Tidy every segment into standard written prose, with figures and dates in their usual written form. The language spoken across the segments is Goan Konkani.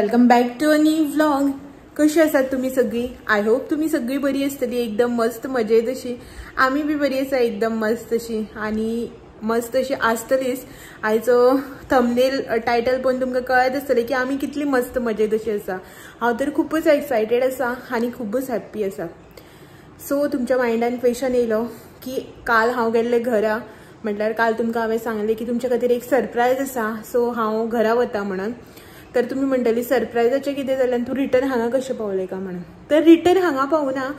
Welcome back to a new vlog. कशी आसात तुम्ही सगळी? I hope तुम्ही सगळी बरी आसतली, एकदम मस्त मजेत अशी. आम्ही बी बरी आसा, एकदम मस्त अशी आणि मस्त अशी आसतलीच. आयचो थंबनेल टायटल पळोवन तुमकां कळत आसतलें की आमी कितली मस्त मजेत अशी आसा. हांव तर खूपच एक्सायटेड आसा आनी खूबच हॅप्पी आसा. सो तुमच्या मायंडान क्वेशन येयलो की काल हांव गेल्लें घरा, म्हटल्यार काल तुमकां हांवें सांगलें की तुमच्या खातीर एक सरप्रायज आसा, सो हांव घरा वता म्हणून. तर तुमी म्हणटली सरप्रायजाचें कितें जालें आनी तूं रिटर्न हांगा कशें पावलें का म्हणून. तर रिटर्न हांगा पावना,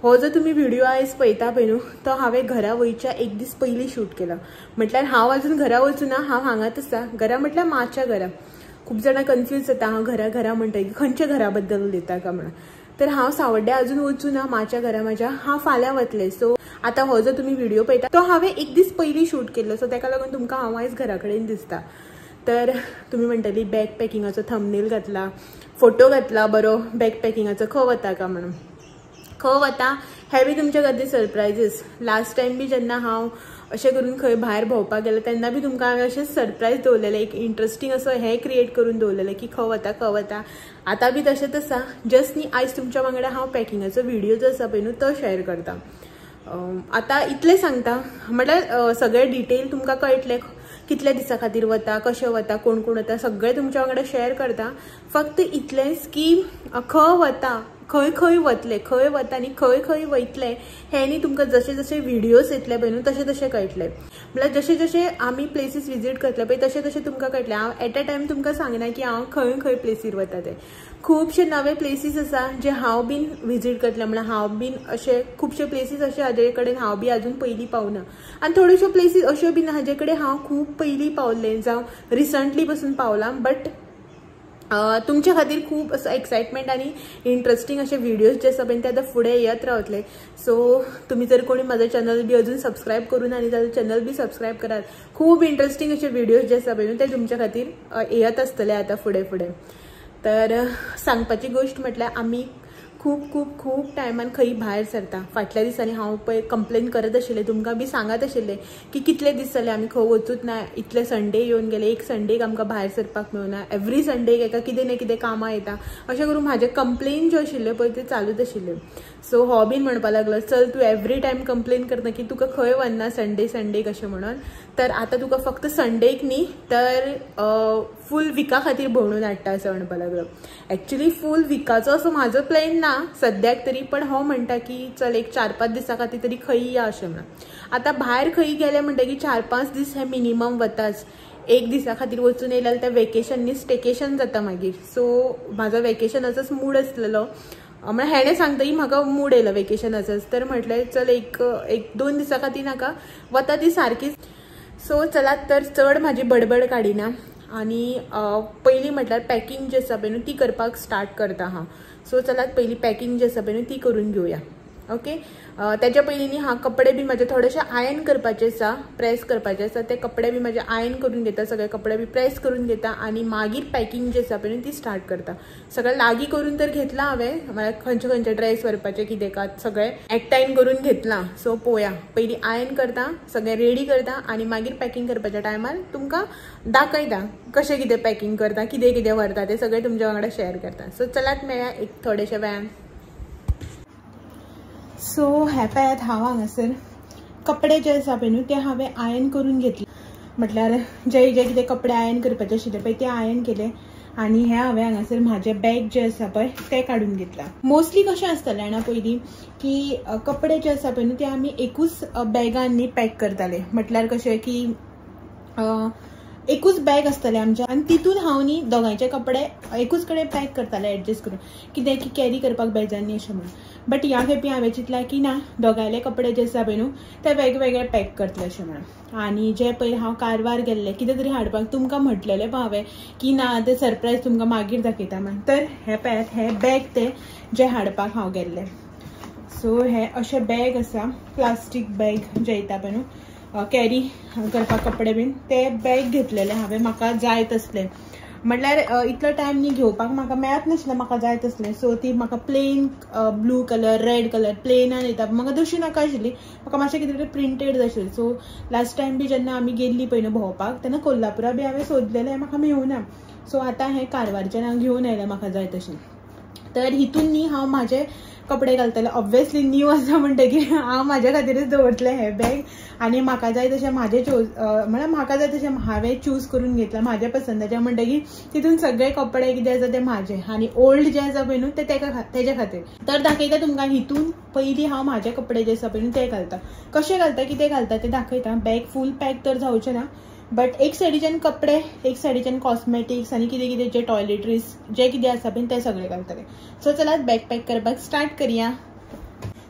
हो जो तुमी व्हिडिओ आयज पळयता पळय न्हू, तो हांवें घरा वयच्या एक दीस पयलीं शूट केला. म्हटल्यार हांव अजून घरा वचूना, हांव हांगाच आसा. घरा म्हटल्यार माच्या घरा. खूब जाणां कन्फ्यूज जाता, हांव घरा घरा म्हणटा की खंयच्या घरा बद्दल उलयता का म्हणून. तर हांव सावड्ड्या अजून वचूना, माच्या घरा म्हाज्या हांव फाल्यां वतलें. सो आतां हो जो तुमी व्हिडिओ पळयता तो हांवें एक दीस पयलीं शूट केल्लो, सो ताका लागून तुमकां हांव आयज घरा कडेन दिसता. तर तुमी म्हणटली बॅग पॅकिंगाचो थंबनेल घातला, फोटो घातला बरो बॅग पॅकिंगाचो, खंय वता का म्हणून. खंय वता हें बी तुमच्या खातीर सरप्रायजीस. लास्ट टायम बी जेन्ना हांव अशें करून खंय भायर भोंवपाक गेलें तेन्ना बी तुमकां हांवें अशेंच सरप्रायज दवरलेलें, एक इंट्रस्टींग असो हें क्रिएट करून दवरलेलें की खंय वता खंय वता. आतां बी तशेंच आसा, जस्ट न्ही आयज तुमच्या वांगडा हांव पॅकिंगाचो व्हिडिओ जो आसा पळय न्हू तो शेअर करता. आतां इतलें सांगता म्हटल्यार सगळें डिटेल तुमकां कळटलें, कितल्या दिसां खातीर वता, कशें वता, कोण कोण वता, सगळें तुमच्या वांगडा शेअर करता. फक्त इतलेंच की खंय वता, खंय खंय वतले, खंय वता आनी खंय खंय वयतले हें न्ही तुमकां जशे जशे व्हिडियोज येतले पळय न्हू तशें तशें कळटलें. म्हळ्यार जशे जशे आमी प्लेसीस विजीट करतले पळय तशें तशें तुमकां कळटलें. हांव एट अ टायम तुमकां सांगना की हांव खंय खंय प्लेसीर वता ते. खुबशे नवे प्लेसीस आसा जे हांव बीन विजीट करतलें, म्हळ्यार हांव बीन अशे खुबशे प्लेसीस अशे हाजे कडेन हांव बी अजून पयलीं पावना, आनी थोड्योश्यो प्लेसीस अश्यो बीन हाजे कडेन हांव खूब पयलीं पावलें, जावं रिसंटली पसून पावलां. बट तुमच्या खातीर खूब असो एक्सायटमेंट आनी इंट्रस्टींग अशे व्हिडियोज जे आसा पळय ते आतां फुडें येत रावतले. सो तुमी जर कोणी म्हाजो चॅनल बी अजून सबस्क्रायब करूं ना न्ही जाल्यार चॅनल बी सबस्क्रायब करात. खूब इंट्रस्टींग अशे व्हिडियोज जे आसा पळय ते तुमच्या खातीर येत आसतले आतां फुडें फुडें. तर सांगपाची गोश्ट म्हटल्यार आमी खूब खूब खूब टायमान खंय भायर सरता. फाटल्या दिसांनी हांव पळय कंप्लेन करत आशिल्लें, तुमकां बी सांगत आशिल्लें की कितले दीस जाले आमी खंय वचूच ना, इतले संडे येवन गेले, एक संडेक आमकां भायर सरपाक मेळना, एवरी संडेक एका कितें ना कितें कामां येता, अशें करून म्हाजें कंप्लेन ज्यो आशिल्ल्यो पळय त्यो चालूच आशिल्ल्यो. सो हो बीन म्हणपाक लागलो, चल तूं एवरी टायम कंप्लेन करता की तुका खंय वचना संडे संडेक अशें म्हणून, तर आतां तुका फक्त संडेक न्ही तर फूल विका खातीर भोंवडून हाडटा असो म्हणपाक लागलो. एक्चुली फूल विकाचो असो म्हाजो प्लॅन ना सद्याक तरी, पण हो म्हणटा की चल एक 4-5 दिसां खातीर तरी खंय या अशें म्हणून. आतां भायर खंय गेले म्हणटकीर 4-5 दीस हे मिनिमम वताच. एक दिसा खातीर वचून येयले जाल्यार तें वेकेशन न्ही स्टेकेशन जाता मागीर. सो म्हाजो वेकेशनाचोच मूड आसलेलो, म्हळ्यार हेणें सांगता की म्हाका मूड येयलो वेकेशनाचोच, तर म्हटलें चल एक एक 2 दिसां खातीर नाका, वता ती सारकीच. सो चलात तर चड म्हाजी बडबड काडिना आनी पयलीं म्हटल्यार पॅकिंग जी आसा पळय न्हू ती करपाक स्टार्ट करता हांव. सो चलात पयलीं पॅकिंग जी आसा पळय न्हू ती करून घेवया. ओके, त्याच्या पयलीं न्ही हांव कपडे बी म्हाजे थोडेशे आयन करपाचे आसा, प्रेस करपाचे आसा, ते कपडे बी म्हाजे आयन करून घेता, सगळे कपडे बी प्रेस करून घेता आनी मागीर पॅकिंग जी आसा पळय न्हू ती स्टार्ट करता. सगळें लागीं करून तर घेतलां हांवें, म्हळ्यार खंयचे खंयचे ड्रेस व्हरपाचे कितें का सगळें एकठांय करून घेतलां. सो पळोवया, पयलीं आयन करता, सगळें रेडी करता आनी मागीर पॅकिंग करपाच्या टायमार तुमकां दाखयता कशें कितें पॅकिंग करता, कितें कितें व्हरता तें सगळें तुमच्या वांगडा शेअर करता. सो चलात मेळया एक थोडेशे वेळान. सो हे पळयात हांव हांगासर कपडे जे आसा पळय न्हू ते हांवें आयन करून घेतले, म्हटल्यार जे जे कितें कपडे आयन करपाचे आशिल्ले पळय ते आयन केले आनी हे हांवें हांगासर म्हाजें बॅग जें आसा पळय तें काडून घेतलां. मोस्टली कशें आसतलें जाणा पयलीं की कपडे जे आसा पळय न्हू ते आमी एकूच बॅगान न्ही पॅक करताले, म्हटल्यार कशें की एकूच बॅग आसतलें आमचें आनी तितून हांव न्ही दोगांयचे कपडे एकूच कडेन पॅक करतालें एडजस्ट करून, कितें की कॅरी करपाक बेजार न्ही अशें म्हणून. बट ह्या खेपी हांवें चिंतलां की ना, दोगांयले कपडे जे आसा पळय न्हू ते वेगवेगळे पॅक करतले अशें म्हणून. आनी जे पळय हांव कारवार गेल्लें कितें तरी हाडपाक, तुमकां म्हटलेलें पळय हांवें की ना तें सरप्रायज तुमकां मागीर दाखयता म्हण, तर हें पळयात हें बॅग तें जें हाडपाक हांव गेल्लें. सो हें अशें बॅग आसा, प्लास्टीक बॅग जें येता पळय न्हू कॅरी करपाक कपडे बीन, ते बॅग घेतलेले हांवें, म्हाका जाय तसलें. म्हटल्यार इतलो टायम न्ही घेवपाक म्हाका मेळत नासलें म्हाका जाय तसलें. सो ती म्हाका plain blue colour red colour प्लेनान येता, म्हाका तशी नाका आशिल्ली, म्हाका मातशें कितें तरी प्रिंटेड जाय आशिल्लें. सो लास्ट टायम बी जेन्ना आमी गेल्ली पळय न्हू भोंवपाक तेन्ना कोल्हापुरा बी हांवें सोदलेलें, म्हाका मेळूना. सो आतां हें कारवारच्यान हांव घेवन आयलें म्हाका जाय तशें. तर हितून न्ही हांव म्हाजे कपडे घालतलें. ऑब्वियसली न्यू आसा म्हणटकीर हांव म्हाज्या खातीरच दवरतलें हें बॅग आनी म्हाका जाय तशें म्हाजें चूज म्हळ्यार म्हाका जाय तशें हांवें चूज करून घेतलां म्हाज्या पसंदाचें. म्हणटकीर तितून सगळे कपडे कितें आसा ते म्हाजे आनी ओल्ड जे आसा पळय न्हू ते तेका तेज्या खातीर. तर दाखयता तुमकां हितून पयलीं हांव म्हाजे कपडे जे आसा पळय न्हू ते घालता, कशें घालता कितें घालता ते दाखयता. बॅग फूल पॅक तर जावचें ना, बट एक सायडीच्यान कपडे, एक सायडीच्यान कॉस्मेटिक्स आनी कितें कितें जे टॉयलेटरीज जे कितें आसा पळय ते सगळे घालतले. सो चलात बॅग पॅक करपाक स्टार्ट करया.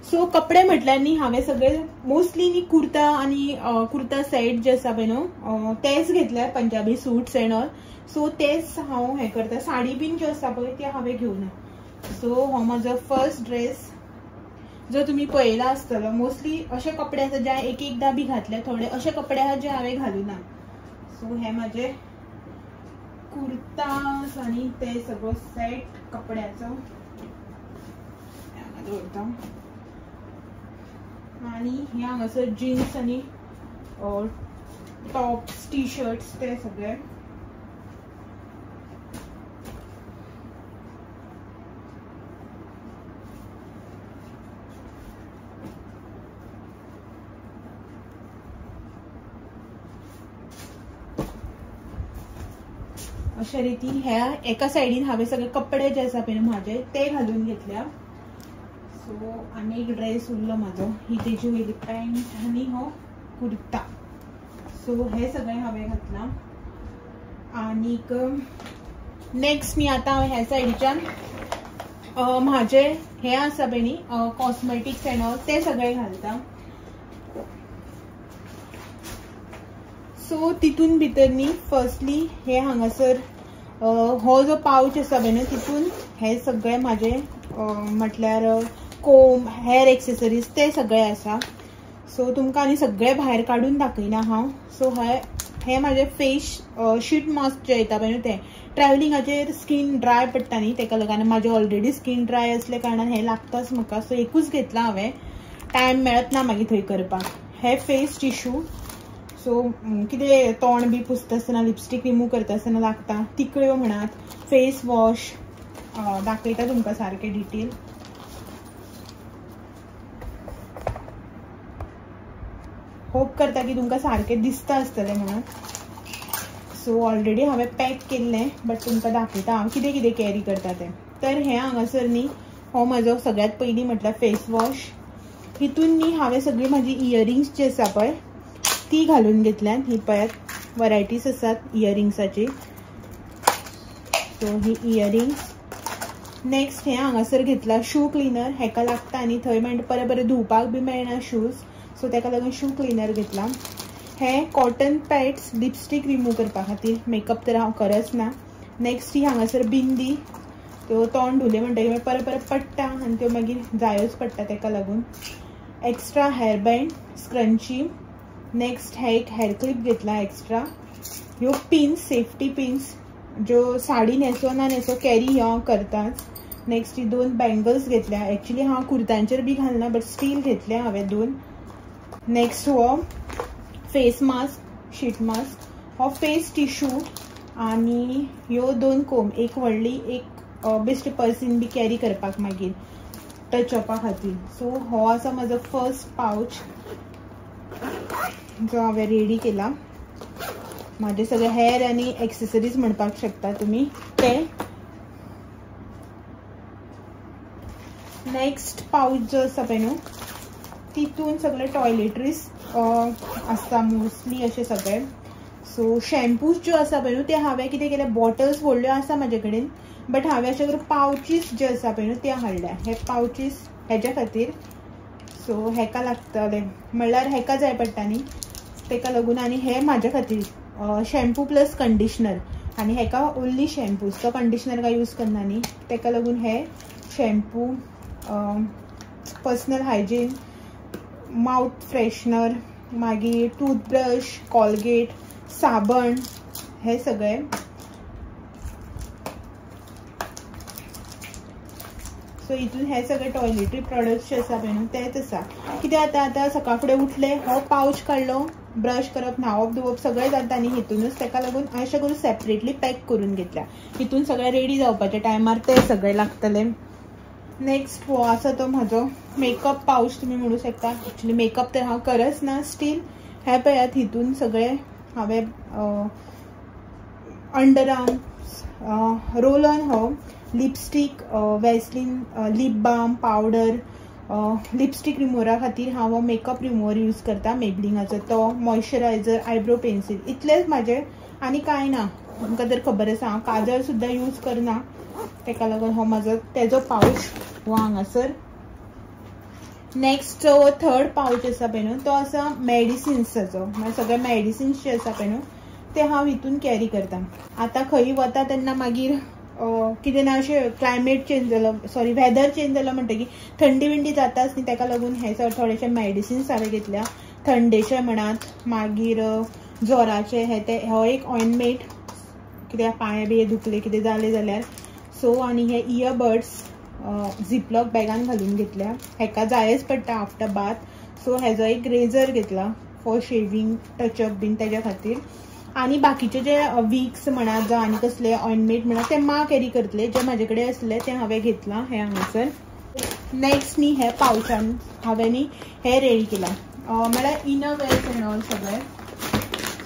सो कपडे म्हटल्यार न्ही हांवें सगळे मोस्टली न्ही कुर्ता आनी कुर्ता सेट जे आसा पळय न्हू तेच घेतले, Punjabi suits and all. So तेच हांव हें करता. साडी बीन ज्यो आसा पळय त्यो हांवें घेवना. सो हो म्हाजो फर्स्ट ड्रेस जो तुमी पळयला आसतलो. मोस्टली अशे कपडे आसा जे हांवें एक एकदां बी घातले, थोडे अशे कपडे आसा जे हांवें घालूना. सो हे म्हाजे कुर्तास आनी ते सगळो सेट कपड्याचो हांगा दवरता. आनी हे हांगासर जिन्स आनी टॉप्स टी शर्ट्स ते सगळे. अशा रितीन ह्या एका सायडीन हांवें सगळे कपडे जे आसा पळय म्हाजे ते घालून घेतल्या. सो आनी एक ड्रेस उरलो म्हाजो, ही तेजी वयली पॅन्ट आनी हो कुर्ता. सो हे सगळें हांवें घातलां. आनीक नेक्स्ट न्ही आतां हांव ह्या सायडीच्यान म्हाजे हे आसा पळय न्ही कॉस्मेटिक्स एंड ऑल ते सगळे घालता. सो तितून भितर न्ही फर्स्टली हे हांगासर हो जो पावच आसा पळय न्हू तितून हे सगळे म्हाजे म्हटल्यार कोम, हेअर एक्सेसरीज ते सगळे आसा. सो तुमकां आनी सगळे भायर काडून दाखयना हांव. सो हे म्हाजे फेस शीट मास्क जे येता पळय न्हू ते ट्रॅवलिंगाचेर स्कीन ड्राय पडटा न्ही तेका लागून, आनी म्हाजे ऑलरेडी स्कीन ड्राय आसल्या कारणान हें लागताच म्हाका. सो एकूच घेतलां हांवें, टायम मेळत ना मागीर थंय करपाक. हे फेस टिश्यू, सो कितें तोंड बी पुसता आसतना लिपस्टीक रिमूव करता आसतना लागता. तिकळ्यो म्हणात, फेस वॉश दाखयता तुमकां सारकें डिटेल. होप करता की तुमकां सारकें दिसता आसतलें म्हणून. सो ऑलरेडी हांवें पॅक केल्लें, बट तुमकां दाखयता हांव कितें कितें कॅरी करता तें. तर हें हांगासर न्ही हो म्हाजो सगळ्यांत पयलीं म्हटल्यार फेस वॉश. हितून न्ही हांवें सगळी म्हाजी इयरिंग्स जी आसा पळय ती घालून घेतल्यान. ही पळयात वरायटीज आसात इयरिंग्साची. सो ही इयरिंग्स. नेक्स्ट हें हांगासर घेतला शू क्लिनर, हेका लागता आनी थंय म्हणटा परत परत धुवपाक बी मेळना शूज, सो तेका लागून शू क्लिनर घेतला. हे कॉटन पॅड्स लिपस्टीक रिमूव करपा खातीर, मेकअप तर हांव करच ना. नेक्स्ट ही हांगासर बिंदी, त्यो तोंड धुलें म्हणटकीर परत परत पडटा आनी त्यो मागीर जायोच पडटा तेका लागून. Extra hair band, scrunchie. Next हे एक हेअर क्लिप घेतला एक्स्ट्रा. ह्यो पिन्स, सेफ्टी पिन्स ज्यो साडी न्हेसो ना न्हेसो कॅरी ह्यो हांव करताच. नेक्स्ट ही दोन बँगल्स घेतल्या. एक्चुली हांव कुर्तांचेर बी घालना, बट स्टील घेतल्या हांवें दोन. नेक्स्ट हो फेस मास्क, शीट मास्क, हो फेस टिश्यू आनी ह्यो दोन कोम, एक व्हडली एक बेश्टे पर्सीन बी कॅरी करपाक मागीर टचअपा खातीर. सो हो आसा म्हाजो फर्स्ट पावच जो हांवें रेडी केला. म्हाजे सगळे हेअर आनी एक्सेसरीज म्हणपाक शकता तुमी ते. नेक्स्ट पावच जो आसा पळय न्हू तितून सगळे टॉयलेटरीज आसता मोस्टली अशे सगळे. सो शॅम्पूज ज्यो आसा पळय न्हू ते हांवें कितें केलें, बॉटल्स व्हडल्यो आसा म्हाजे कडेन, बट हांवें अशें करून पावचीस जे आसा पळय न्हू ते हाडल्या. हे पावचीस हेज्या खातीर, सो हेका लागतले म्हणल्यार हेका जाय पडटा न्ही तेका लागून. आनी हे म्हाज्या खातीर शॅम्पू प्लस कंडिशनर, आनी हेका ओन्ली शॅम्पू, तो कंडिशनर काय यूज करना न्ही तेका लागून हे shampoo, personal hygiene, mouth freshener, मागीर टूथब्रश, कॉलगेट, साबण, हे सगळे. सो हितून हे सगळे टॉयलेटरी प्रोडक्ट्स जे आसा पळय न्हू तेच आसा. कित्याक आतां आतां सकाळ फुडें उठले, हो पावच काडलो, ब्रश करप, न्हांवप धुवप सगळें जाता आनी हितूनच, ताका लागून अशें करून सेपरेटली पॅक करून घेतल्या. हितून सगळें रेडी जावपाच्या टायमार ते सगळे लागतले. नेक्स्ट हो आसा तो म्हजो मेकअप पावच तुमी म्हणू शकता. एक्चुली मेकअप तर हांव करच ना, स्टील हे पळयात हितून सगळे हांवें अंडर आर्म्स रोल ऑन हो, lipstick, Vaseline, lip balm, powder, lipstick रिमूवरा खातीर हांव हो मेकअप रिमूवर यूज करता मेबलिंगाचो, तो मॉइश्चरायझर, आयब्रो पेन्सिल, इतलेंच म्हाजें आनी कांय ना. तुमकां तर खबर आसा हांव काजळ सुद्दां यूज करना, ताका लागून हो म्हाजो तेजो पावच हो हांगासर. नेक्स्ट जो थर्ड पावच आसा पळय न्हू तो आसा मेडिसिन्साचो. म्हळ्यार सगळे मेडिसिन्स जे आसा पळय न्हू ते हांव हितून कॅरी करता. आतां खंय वता तेन्ना मागीर कितें ना अशें क्लायमेट चेंज जालो, सॉरी वेदर चेंज जालो म्हणटकीर थंडी विंडी जाताच न्ही, ताका लागून हे थोडेशे मेडिसिन्स हांवें घेतल्या. थंडेचे म्हणात, मागीर जोराचे, हे ते, हो एक ऑइनमेंट कित्याक पांय बी दुखले कितें जालें जाल्यार. सो आनी हे इयरबड्स झिपलॉक बॅगान घालून घेतल्या, हेका जायच पडटा आफ्टर बाथ. सो हेजो एक रेजर घेतला फॉर शेविंग, टचअप बीन तेज्या खातीर. आनी बाकीचे जे विक्स म्हणा जावं आनी कसले ऑइनमेंट म्हणा ते मां कॅरी करतले, जे म्हाजे कडेन आसले ते हांवें घेतलां हे हांगासर. नेक्स्ट न्ही हे पावचान हांवें न्ही हे रेडी केला, म्हळ्यार इनर वेअर्स एंड ऑल सगळे.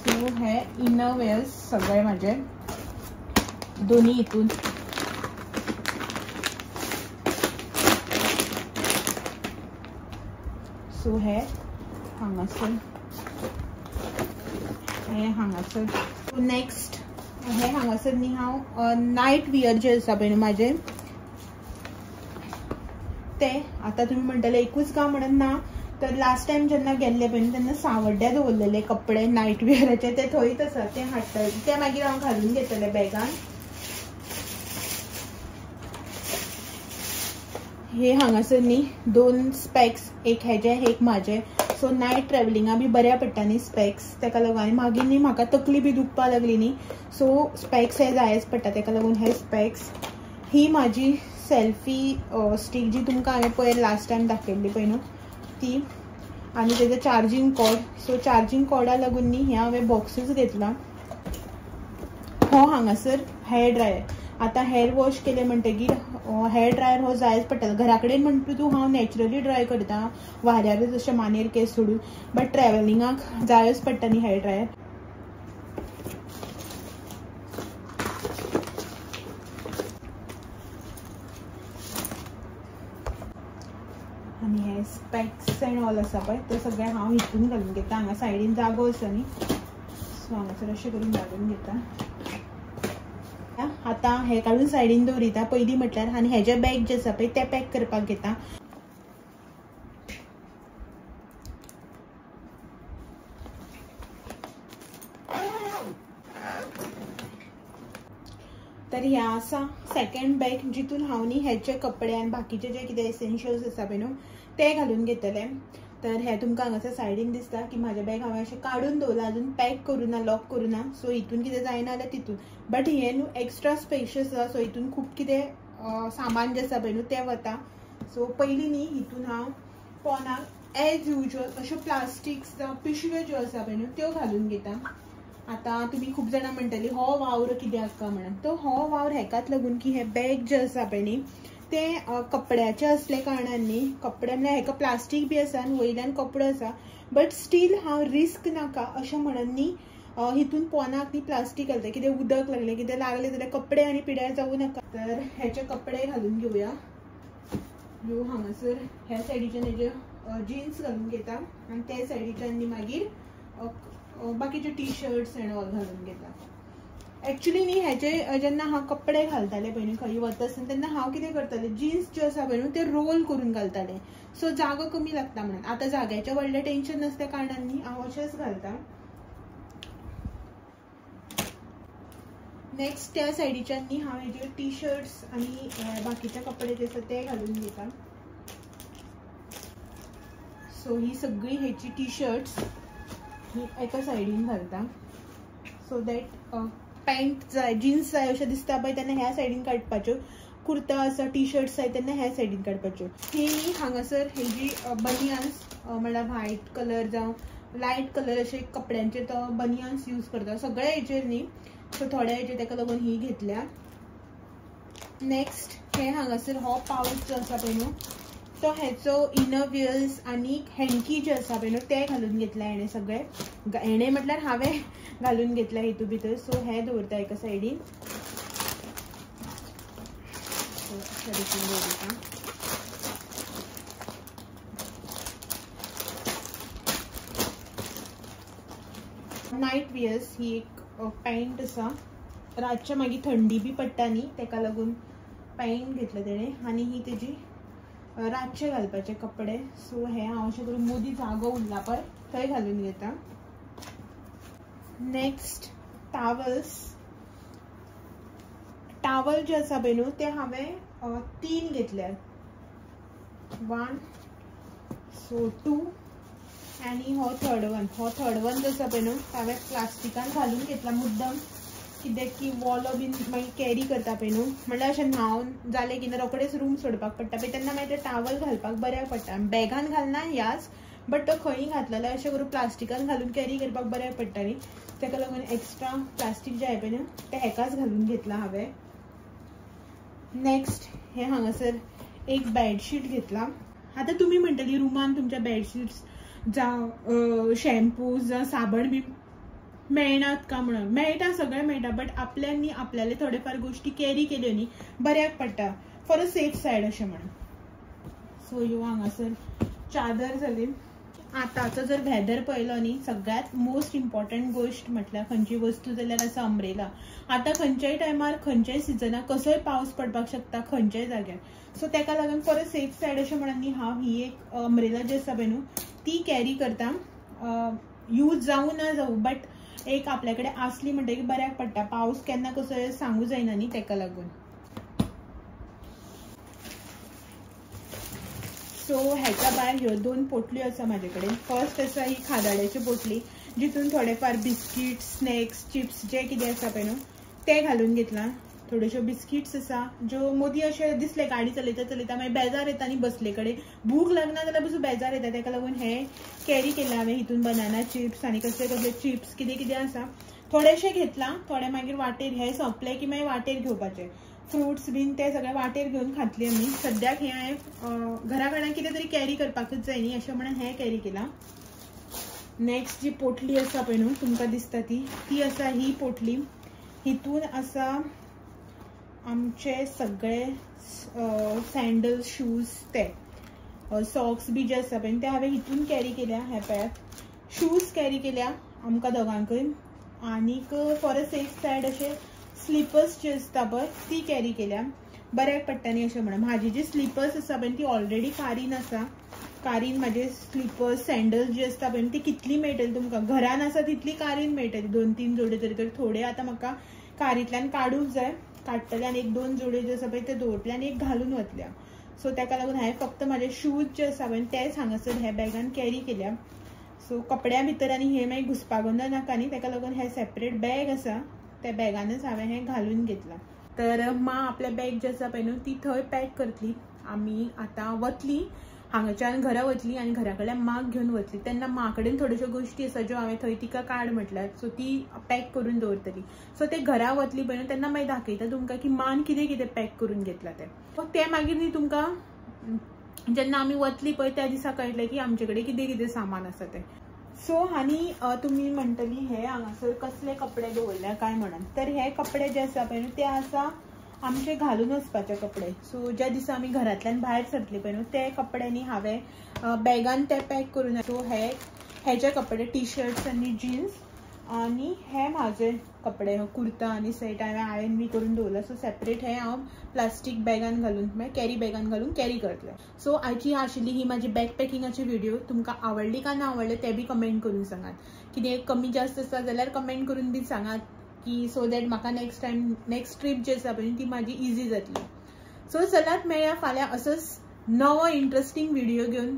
सो हे इनर वेअर्स सगळे म्हाजे दोन्ही हितून. सो हे हांगासर, हे हांगासर. नेक्स्ट हे हांगासर न्ही हांव नायट वियर जे आसा पळय न्हू म्हाजे ते. आतां तुमी म्हणटले एकूच काय म्हणून ना, तर लास्ट टायम जेन्ना गेल्ले पळय न्हू तेन्ना सावड्ड्या दवरलेले कपडे नायट वियराचे ते थंयच आसा, ते हाडटले, ते मागीर हांव घालून घेतले बॅगान. हे हांगासर न्ही दोन स्पॅक्स, एक हेजे एक म्हाजे. सो नायट ट्रॅवलिंगा बी बऱ्या पडटा न्ही स्पॅक्स, ताका लागून. आनी मागीर न्ही म्हाका तकली बी दुखपाक लागली न्ही, सो स्पॅक्स हे जायच पडटा, ताका लागून हे स्पॅक्स. ही म्हाजी सेल्फी स्टीक जी तुमकां हांवें पयर लास्ट टायम दाखयल्ली पळय न्हू ती, आनी तेजो चार्जींग कॉर्ड. सो चार्जींग कॉर्डा लागून न्ही हे हांवें बॉक्सूच घेतला. हो हांगासर हेअर ड्रायर. आतां हेअर वॉश केले म्हणटकीर हेअर ड्रायर हो जायच पडटा. घरा कडेन म्हणटा तूं हांव नॅचरली ड्राय करता वाऱ्यारच अशें मानेर केस सोडून, बट ट्रॅवलिंगाक जायच पडटा न्ही हेअर ड्रायर. आनी हे स्पॅक्स एंड ऑल आसा पळय ते सगळे हांव हितून घालून घेता. हांगा सायडीन जागो आसा न्ही, सो हांगासर अशें करून घालून घेता. आतां हे काडून सायडीन दवरिता पयलीं म्हटल्यार, आनी हेजे बॅग जे आसा पळय ते पॅक करपाक घेता. तर ह्या आसा सेकंड बॅग जितून हांव न्ही हेचे कपडे आनी बाकीचे जे कितें एसेन्शियल्स आसा पळय न्हू ते घालून घेतले. तर हे तुमकां हांगासर सायडीन दिसता की म्हाजें बॅग हांवें अशें काडून दवरलां, अजून पॅक करूं ना, लॉक करूं ना. सो हितून कितें जायना जाल्यार तितून, बट हें न्हू एक्स्ट्रा स्पेशियस आसा, सो हितून खूब कितें सामान जें आसा पळय न्हू तें वता. सो पयलीं न्ही हितून हांव पोनाक एज युजल अश्यो प्लास्टिक्स जावं पिशव्यो ज्यो आसा पळय न्हू त्यो घालून घेता. आतां तुमी खूब जाणां म्हणटली हो वावर कित्याक काय म्हणून, तो हो वावर हेकाच लागून की हे बॅग जें आसा पळय न्ही ते कपड्याचे असले कारणान न्ही, कपडे म्हळ्यार हेका प्लास्टीक बी आसा आनी वयल्यान कपडो आसा, बट स्टील हांव रिस्क नाका अशें म्हणून न्ही हितून पोनाक न्ही प्लास्टीक घालता, कितें उदक लागलें कितें लागलें जाल्यार कपडे आनी पिड्यार जावं नाका. तर हेचे कपडे घालून घेवया. ह्यो हांगासर ह्या सायडीच्यान हेजे जिन्स घालून घेता आनी त्या सायडीच्यान न्ही मागीर बाकीचे टी शर्ट्स एंड ऑल घालून घेता. एक्चुली न्ही हेजे जेन्ना हांव कपडे घालताले पळय न्ही खंय वता आसतना तेन्ना हांव कितें करतालें, जिन्स ज्यो आसा पळय न्हू ते रोल करून घालतालें, सो जागो कमी लागता म्हणून. आतां जाग्याचें व्हडलें टेंशन नासल्या कारणान न्ही हांव अशेंच घालता. नेक्स्ट त्या सायडीच्यान न्ही हांव हेजे टी शर्ट्स आनी बाकीचे कपडे जे आसा ते घालून घेता. सो ही सगळी हेची टी शर्ट्स ही एका सायडीन घालता, सो that pant जाय जिन्स जाय अशें दिसता पळय तेन्ना ह्या सायडीन काडपाच्यो, कुर्ता आसा टी शर्ट्स आसाय तेन्ना ह्या सायडीन काडपाच्यो. ही हांगासर ही जी बनियन्स म्हणल्यार व्हायट कलर जावं लायट कलर अशे कपड्यांचे तो बनियन्स यूज करता सगळ्या हेचेर न्ही, सो थोड्या हेचेर ताका लागून ही घेतल्या. नेक्स्ट हे हांगासर हो पावच जो आसा पळय न्हू तो हेचो इनर वियर्स आनी हँकी जे आसा पळय न्हू ते घालून घेतला हेणें सगळे, हेणें म्हटल्यार हांवें घालून घेतला हितू भितर. सो हे दवरता एका सायडीन, अशा रितीन दवरता. नायट वियर्स ही एक पॅन्ट आसा, रातच्या मागीर थंडी बी पडटा न्ही तेका लागून पॅन्ट घेतलं तेणें. आनी ही तेजी रातचे घालपाचे कपडे, सो हे हांव अशें करून मोदी जागो उरला पळय थंय घालून घेता. नेक्स्ट टावल्स, टावल जे आसा पळय न्हू ते हांवें 3 घेतल्यात, 1 सो 2 आनी हो थर्ड वन. हो थर्ड वन जो आसा पळय न्हू हांवें प्लास्टिकान घालून घेतला मुद्दम, कित्याक की वॉलो बीन मागीर कॅरी करता पळय न्हू, म्हणल्यार अशें न्हांवन जालें की ना रोखडेच रूम सोडपाक पडटा पळय तेन्ना मागीर ते टावल घालपाक बऱ्याक पडटा. बॅगान घालना ह्याच, बट तो खंय घातलेलो अशें करून प्लास्टिकान घालून कॅरी करपाक बऱ्याक पडटा न्ही, ताका लागून एक्स्ट्रा प्लास्टीक जें आहे पळय न्हू तें हेकाच घालून घेतलां हांवें. नेक्स्ट हे हांगासर एक बेडशीट घेतला. आतां तुमी म्हणटली रुमान तुमच्या बेडशीट्स जावं शॅम्पू जावं साबण बी मेळनात का म्हणून, मेळटा सगळें मेळटा, बट आपल्यानी आपल्याले थोडेफार गोष्टी कॅरी केल्यो न्ही बऱ्याक पडटा फॉर अ सेफ सायड अशें म्हणून. सो ह्यो हांगासर चादर जाली. आतांचो जर वेदर पळयलो न्ही सगळ्यात मोस्ट इम्पॉर्टंट गोश्ट म्हटल्यार खंयची वस्तू जाल्यार आसा अम्ब्रेला. आतां खंयच्याय टायमार खंयच्याय सिजनाक कसोय पावस पडपाक शकता खंयच्याय जाग्यार, सो ताका लागून फॉर अ सेफ सायड अशें म्हणून न्ही हांव ही एक अम्ब्रेला जी आसा पळय न्हू ती कॅरी करता. यूज जावं ना जावं बट एक आपल्या कडेन आसली म्हणटकीर बऱ्याक पडटा, पावस केन्ना कसो सांगू जायना न्ही ताका लागून. सो हेच्या भायर ह्यो 2 पोटल्यो आसा म्हाजे कडेन. फर्स्ट आसा ही खादाड्याची पोटली जितून थोडेफार बिस्कीट स्नॅक्स चिप्स जे कितें आसा पळय न्हू ते घालून घेतला. थोड्योश्यो बिस्किट्स आसा ज्यो मोदी अशें दिसलें गाडी चलयता चलयता मागीर बेजार येता न्ही बसले कडेन, भूक लागना जाल्यार पसून बेजार येता, ताका लागून हे कॅरी केलां हांवें. हितून बनाना चिप्स आनी कसले कसले चिप्स कितें कितें आसा थोडेशे घेतलां, थोडे मागीर वाटेर हे सोंपले की मागीर वाटेर घेवपाचे फ्रुट्स बीन ते सगळे वाटेर घेवन खातली आमी. सद्याक हे हांवें घरा कडल्यान कितें तरी कॅरी करपाकूच जाय न्ही अशें म्हणून हें कॅरी केलां. नेक्स्ट जी पोटली आसा पळय न्हू तुमकां दिसता ती, ती आसा ही पोटली. हितून आसा आमचे सगळे सँडल शूज ते सॉक्स बी जे आसा पळय ते हांवें हितून कॅरी केल्या. हे पळयात शूज कॅरी केल्या आमकां दोगांकूय, आनीक फॉर अ सेफ सायड अशे स्लिपर्स जी आसता पळय ती कॅरी केल्या, बऱ्याक पडटा न्ही अशें म्हणून. म्हाजी जी स्लिपर्स आसा पळय ती ऑलरेडी कारीन आसा, कारीन म्हाजे स्लिपर्स सँडल्स जी आसता पळय ती कितली मेळटली तुमकां घरान आसा तितली कारीन मेळटली, 2-3 जोडे तरी. तर थोडे आतां म्हाका कारींतल्यान काडूंक जाय, काडटले आनी 1-2 जोडे जे आसा पळय ते दवरतले आनी एक घालून वतले. सो ताका लागून हांवें फक्त म्हाजे शूज जे आसा पळय तेच हांगासर ह्या बॅगान कॅरी केल्या. सो कपड्या भितर आनी हे मागीर घुसपागोंदळ नाका न्ही, ताका लागून हे सेपरेट बॅग आसा त्या बॅगानच हांवें हें घालून घेतलां. तर माँ आपल्या बॅग जे आसा पळय न्हू ती थंय पॅक करतली, आमी आतां वतली हांगाच्यान घरा वतली आनी घरा कडल्यान माग घेवन वतली. तेन्ना माँ कडेन थोड्योश्यो गोश्टी आसा ज्यो हांवें थंय तिका काड म्हटल्यार, सो ती पॅक करून दवरतली. सो ते घरा वतली पळय न्हू तेन्ना मागीर दाखयता तुमकां की मान कितें कितें पॅक करून घेतलां तें. तें मागीर न्ही तुमकां जेन्ना आमी वतली पळय त्या दिसा कळटलें की आमचे कडेन कितें कितें सामान आसा तें. सो आनी तुमी म्हणटली हे हांगासर कसले कपडे दवरल्या काय म्हणून, तर हे कपडे जे आसा पळय न्हू ते आसा आमचे घालून वचपाचे कपडे. सो ज्या दिसा आमी घरांतल्यान भायर सरतली पळय न्हू ते कपडे न्ही हांवें बॅगान ते पॅक करून. सो हे हेजे कपडे टी शर्ट्स आनी जिन्स, आनी हे म्हाजे कपडे कुर्ता आनी सेट हांवें आयर्न बी करून दवरला. सो सेपरेट हे हांव प्लास्टीक बॅगान घालून म्हळ्यार कॅरी बॅगान घालून कॅरी करतलें. सो आयची आशिल्ली ही म्हाजी बॅग पॅकिंगाची व्हिडिओ. तुमकां आवडली काय ना आवडले ते बी कमेंट करून सांगात, कितें कमी जास्त आसा जाल्यार कमेंट करून बी सांगात की सो that म्हाका नेक्स्ट टायम नेक्स्ट ट्रीप जी आसा पळय ती म्हाजी इजी जातली. सो चलात मेळया फाल्यां असोच नवो इंट्रस्टींग व्हिडिओ घेवन.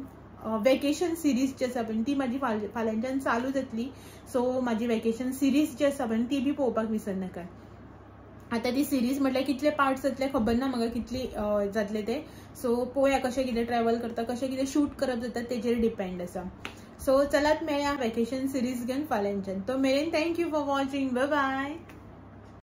वेकेशन सिरीज जी आसा पळय ती म्हाजी फाल्यांच्यान चालू जातली. सो म्हाजी वेकेशन सिरीज जी आसा पळय ती बी पळोवपाक विसरनाका. आतां ती सिरीज म्हटल्यार कितले पार्ट्स जातले खबर ना म्हाका कितली जातले ते. सो पळोवया कशें कितें ट्रॅवल करता, कशें कितें शूट करप जाता तेजेर डिपेंड आसा. सो चलात मेळया वेकेशन सिरीज घेवन फाल्यांच्यान. तो मेरेन thank you for watching. Bye bye.